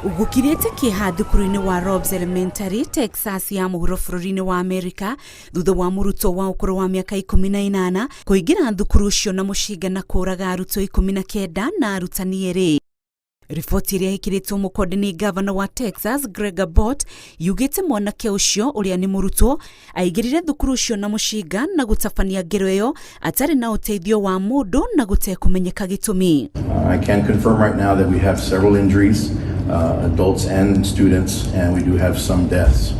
Gũkirĩte kĩeha thukuru-inĩ wa Robs Elementary, Texas ya mũhuro bũrũri-inĩ wa Amerika thutha wa mũrutwo wa ũkũrũ wa mĩaka 18 kũingĩra thukuru ũcio na mũcinga na kũũraga arutwo 19 na arutani erĩ. Riboti ĩrĩa ĩkĩrĩtwo mũkonde nĩ ngavana wa Texas Greg Abbott yugĩte mwanake ũcio ũrĩa nĩ mũrutwo aingĩrire thukuru ũcio na mũcinga na gũtabania ngero ĩyo atarĩ na ũteithio wa mũndũ na gũtekũmenyeka gĩtũmi. I can confirm right now that we have several injuries, adults and students, and we do have some deaths.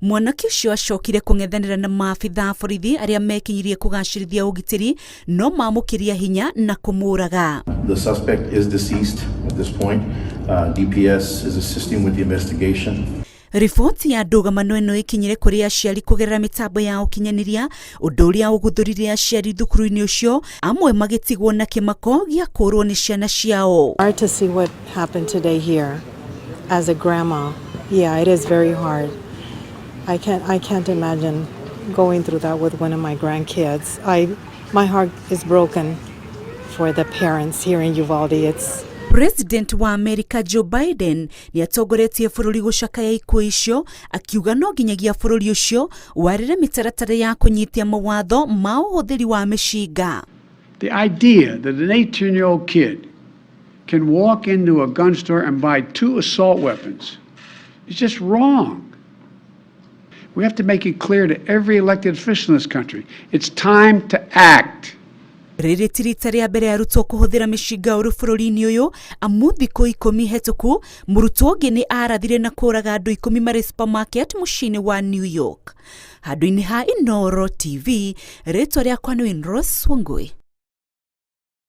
Mwanake ũcio acokire kũng'ethanĩra na maabitha a borithi arĩa mekinyirie kũgacĩrithia ũgitĩri no mamũkĩria hinya na kũmũraga. The suspect is deceased at this point. DPS is assisting with the investigation. Riboti ya ndũgamano ĩno ĩkinyire kũrĩ aciari kũgerera mĩtambo ya ũkinyanĩria, ũndũ ũrĩa ũguthũrire aciari thukuru-inĩ ũcio, amwe magĩtigwo na kĩmako gĩa kũrwo nĩ ciana ciao. Hard to see what happened today here as a grandma. Yeah, it is very hard. I can't imagine going through that with one of my grandkids. I my heart is broken for the parents here in Uvalde. It's President wa Amerika Joe Biden nĩ atongoretie bũrũri gũcakaya ikuũ icio, akiuga no nginyagia bũrũri ũcio warĩre mĩtaratara ya kũnyitia mawatho ma ũhũthĩri wa mĩcinga. The idea that an 18-year-old kid can walk into a gun store and buy two assault weapons is just wrong. We have to make it clear to every elected official in this country, it's time to act. Rĩrĩ ti rita rĩa mbere arutwo kũhũthĩra mĩcinga ũru bũrũri-inĩ ũyũ, amu thikũ 10 hetũku mũrutwo ũngĩ nĩ arathire na kũraga andũ 10 marĩ supermarket mũciĩ-inĩ wa New York. Handũ-inĩ ha Inooro TV, rĩtwa rĩakwa nĩ Winrose Wangui.